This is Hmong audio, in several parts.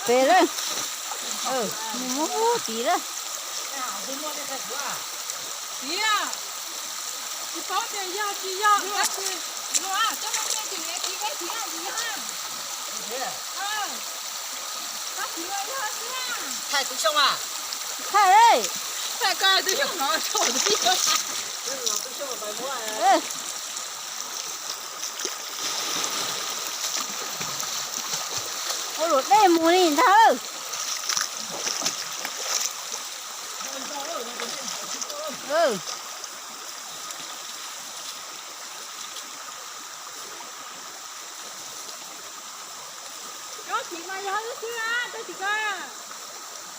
Pem lawm. Mus muab pub tid lawm. Tsis paub tias yog tsis yog, tab sis luag coj me me tsis ev tsis ev tsis yog tsis yog. Tab sis luag yog xwb na. Thaij twb xyoo a. Thaij, thaij ko twb xyoo no thaum twb xyoo. Ua luam dej mus li ntag. Koj txiv mas yog wb xwb a, koj txiv ko,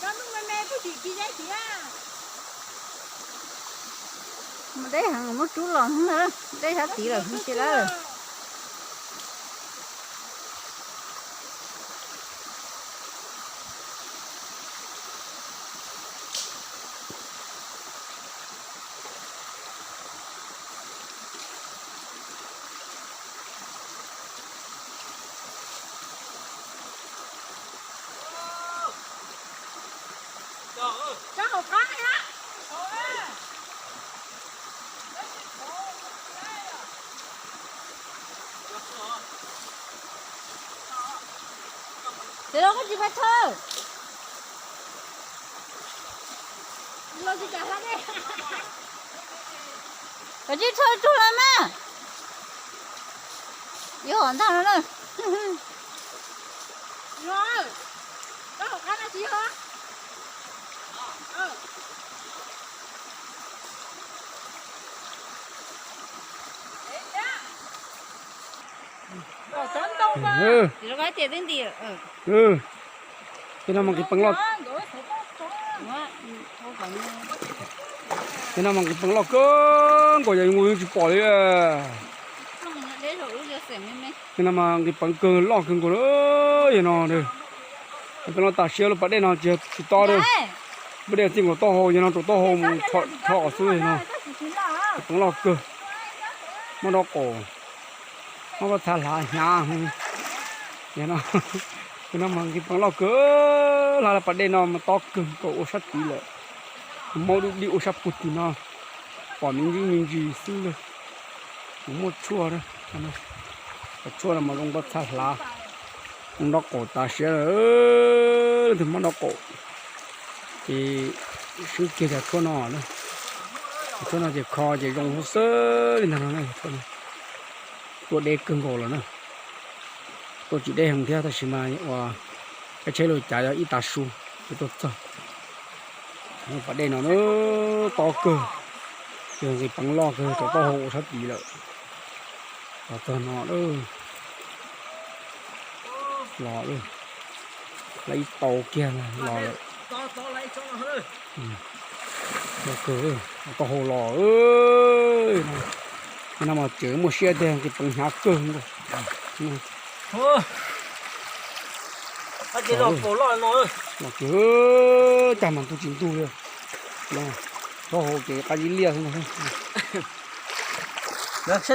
koj nuj me me puag tim tsis yeeb txiv a. Mus deb heev, muab rub los hnub na, deb sab tid lawm hnub tsis lawm. Ces los koj tsis pais thawj. Los tsis kam hla dej. Koj tsis thawj tug los mas. Yuav hom ntag no na. Tej no mas nqis peev loj, tej no mas nqis peev loj kawg nkaus, yog nkaus yeej tsis pom li. Tej no mas nqis peev kawg loj kawg nkaus li. Yog no, peev loj tas siab lub pas dej no tsis, tsis tob li. Pas dej txij nkaus taub hau, yog no rau taub hau mus rho xwb no. Nqis peev loj kawg, muab dob qaum, muab pob txha hlav hnyav. Yog no, tej no mas nqis peev loj kawg, hla lub pas dej no mas tob kawg nkaus ua sab tid lawm. Maub dub dib ua sab puag tim no, pom me ntsis me ntsis xwb li. Kuv muaj tshuaj, cov tshuaj no mas zoo pob txha hlav, zoo dob qaum tas siab. Leej twg mob dob qaum ces swb kiag cov tshuaj no, cov tshuaj no ces kho ces zoo xwb xwb li ntag no. Tuaj deb kawg nkaus lawm na, tuaj tsis deb heev thiab tab sis mas ua kav tsheb los cav yog ib tav su thiaj tuaj txog. Pas dej no tob kawg, ces nqis peev loj kawg, rau taub hau ua sab tid lawm. Los txog no, los lawm, ib tau kiag los lawm. Kawg, taub hau los. No mas tseem muaj siab tiag, nqis peev hnyav kawg nkaus. Los kawg, cag mas ntug tsis ntug li. Taub hau ces qab zib liaj xwb ntag.